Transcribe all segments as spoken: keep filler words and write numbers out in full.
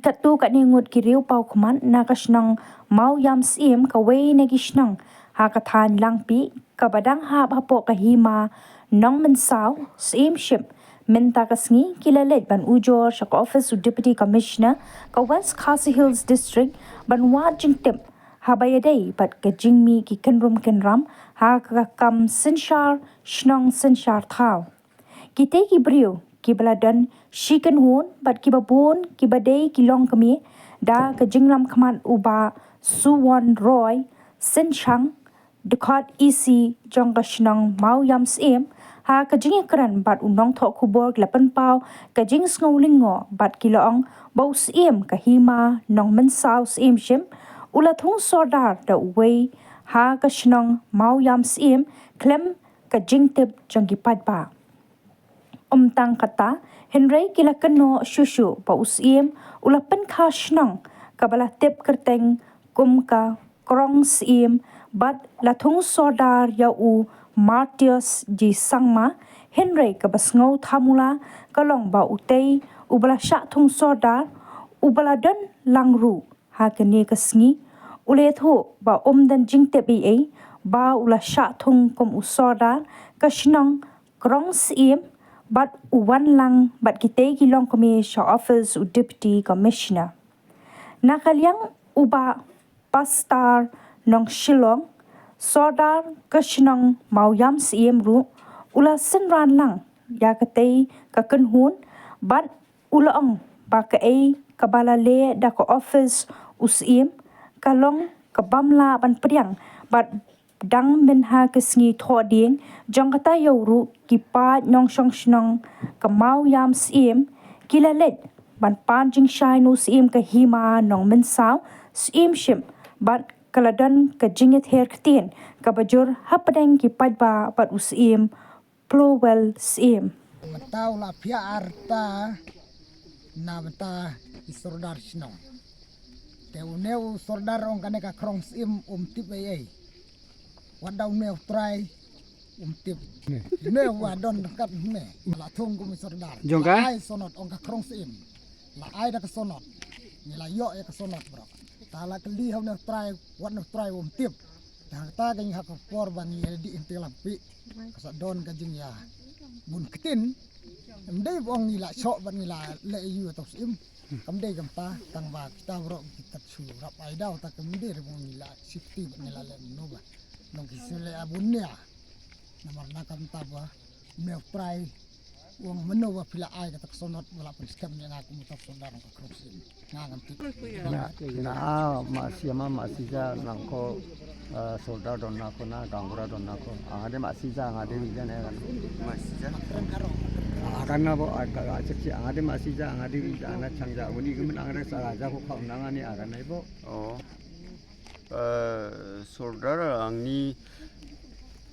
Katto katne ngut ki riewpawkhmat na ka shnong Mawïamsyiem, kawei na ki shnong ha ka thaiñ Langpih kaba dang hap hapoh ka hima Nongmynsaw Syiemship, mynta ka sngi ki la leit ban ujor sha ka ophis u Deputy Commissioner ka West Khasi Hills District ban wad jingtip haba ïadei bad ka jingmih ki kynrum kynram ha ka kam synshar shnong synshar thaw. Kitei ki briew kiba la don shi kynhun bad kiba bun kiba dei ki longkmie, da ka jinglam khmat u Bah Suwon Roy Synshang, dkhot E C jong ka shnong Mawïamsyiem, ha ka jingïakren bad u nongthoh khubor ki la pynpaw ka jingsngew lyngngoh bad ki la ong ba u Syiem ka hima Nongmynsaw Syiemship u la thung sordar da uwei ha ka shnong Mawïamsyiem khlem ka jingtip jong ki paidbah. Ym tang kata, hynrei ki la kynnoh shuh shuh ba u Syiem u la pynkha shnong kaba la tip kyrteng kum ka Krong Syiem bad la thung sordar ïa u Martius G Sangma, hynrei kaba sngew thamula ka long ba utei uba la shah thung sordar, uba la don lang ruh ha kane ka sngi, u la ïathuh ba um don jingtip ei ei ba u la shah thung kum u sordar ka shnong Krong Syiem bad u wan lang bad kitei ki longkmie sha ophis u Deputy Commissioner. Na ka liang u Bah Pastar Nongshillong, sordar ka shnong Mawïamsyiem ruh, u la synran lang ïa katei ka kynhun bad u la ong ba kaei kaba la leh da ka ophis u Syiem ka long ka bym lah ban pdiang bad dang mynha ka sngi thohdieng jong kata ïa u ruh ki paid nongshong shnong ka Mawïamsyiem ki la leit ban pan jingshai na u Syiem ka hima Nongmynsaw Syiemship bad ka la don ka jingïather ktien kaba jur hapdeng ki paidbah bad u Syiem Plowell Syiem. Mynta u la phiah arta na bynta ki sordar shnong. Te une u sordar ong kane ka Krong Syiem um tip ei ei. Wat da une u trai um tip. Une u wa don kat une. La thung kum u sordar. Jong ka? La ai sonot ong ka Krong Syiem. La ai da ka sonot. Ngi la ïoh ïa ka sonot bro. Ta la kylli ha une u trai, wat une u trai um tip. Te hangta ka ngi ha ka por ba ngi ïa dih hangta Langpih. Ka sa don ka jingïa bun ktien. Em dei ba ong ngi la shoh bad ngi la leh ïa u ta u Syiem. Kam dei kumta, tang ba kita baroh kita shu rap ai daw, ta kam dei ba ong ngi la safety bad ngi la leh mynno ba. Nong ki shu leh abun nia. Namar na kumta ba une u trai u ong mynno ba phi la ai kata ka sonot ba la pynskhem ïa nga kum uta u sordar ka Krong Syiem. Nga ngam tip. Na, na, ma sima ma sija nang ko, eh, sordar don na ko na, gaonbura don na ko. Anga de ma sija, anga de wijan eh kan. Ma sija. Akan na bo, aka, aka, anga de ma sija, anga de wijan, anga chang ja, uni gumen anga de sa ja ko kau nang ani akan na bo. Oh. Eh, sordar angni,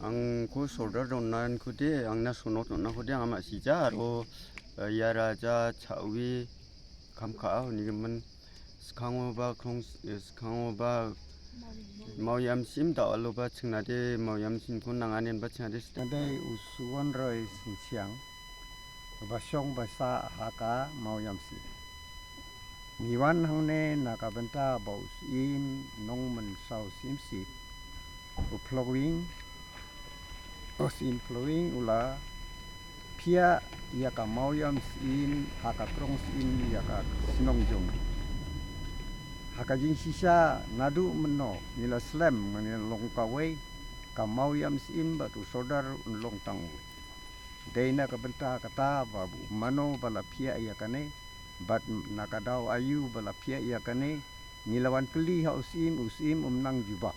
ang ko sordar don nan ko de, ang na sonot don na ko de, ang ma sija aro, eh, ïa raja chawi, Kham kha, ah, ni ka man skhang ba Krong, eh, skhang ba Mawïamsyiem da alo ba chingna de Mawïamsyiem ko nang anen ba chingna de sta. Dei u Suwon Roy Synshang ba shong ba sah ha ka Mawïamsyiem. Ngi wan hangne na ka bynta ba u Syiem Nongmynsaw Syiemship, u Phlowing, u Syiem Phlowing u la phiah ïa ka Mawïamsyiem ha ka Krong Syiem ïa ka shnong jong ngi. Ha ka jingshisha naduh mynno ngi la slem ngi la long kawei, ka Mawïamsyiem bad u sordar un long tang uwei. Dei na ka bynta kata ba u mano ba la phiah ïa kane, bad na ka daw aïu ba la phiah ïa kane, ngi la wan kylli ha u Syiem, u Syiem um nang jubab.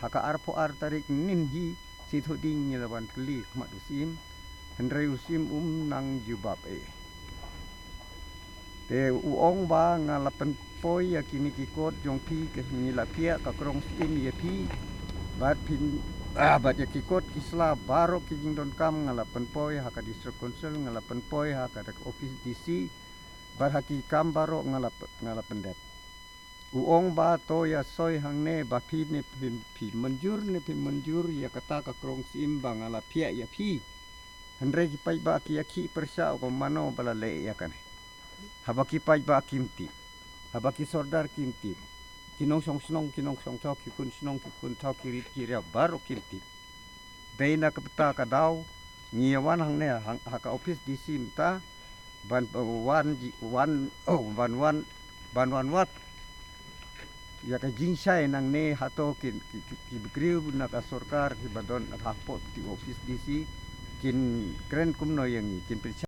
Ha ka arphew ar tarik Naiwieng, shi thoh ding ngi la wan kylli khmat u Syiem, hynrei u Syiem um nang jubab ei. Te u ong ba nga la pynpoi ïa kine ki kot jong phi, ki ngi la phiah ka Krong Syiem ïa phi. Bad phin, ah, bad ïa ki kot ki sla baroh ki jingdonkam nga la pynpoi ha ka District Council, nga la pynpoi ha ka office D C. Bad ha ki kam baroh nga la p-, nga la pyndep. U ong ba to ïa soi hangne ba phi ne phi, phi mynjur ne phi mynjur ïa kata ka Krong Syiem ba nga la phiah ïa phi. Hynrei ki paidbah ki ïa ki pyrshah ko mano ba la leh ïa kane. Haba ki paidbah kim tip. Haba ki sordar kim tip, ki nongshong shnong, ki nongshong thaw, ki khun shnong, ki khun thaw, ki rit ki riaw baroh kim tip. Dei na ka bynta ka daw ngi ïa wan hangne ha ka office D C mynta ban wan wan wan wan wan wan ïa ka jingshai nangne hato ki ki ki briew na ka sorkar kiba don hapoh ka office D C kin kren kumno ïa ngi, kin pynshai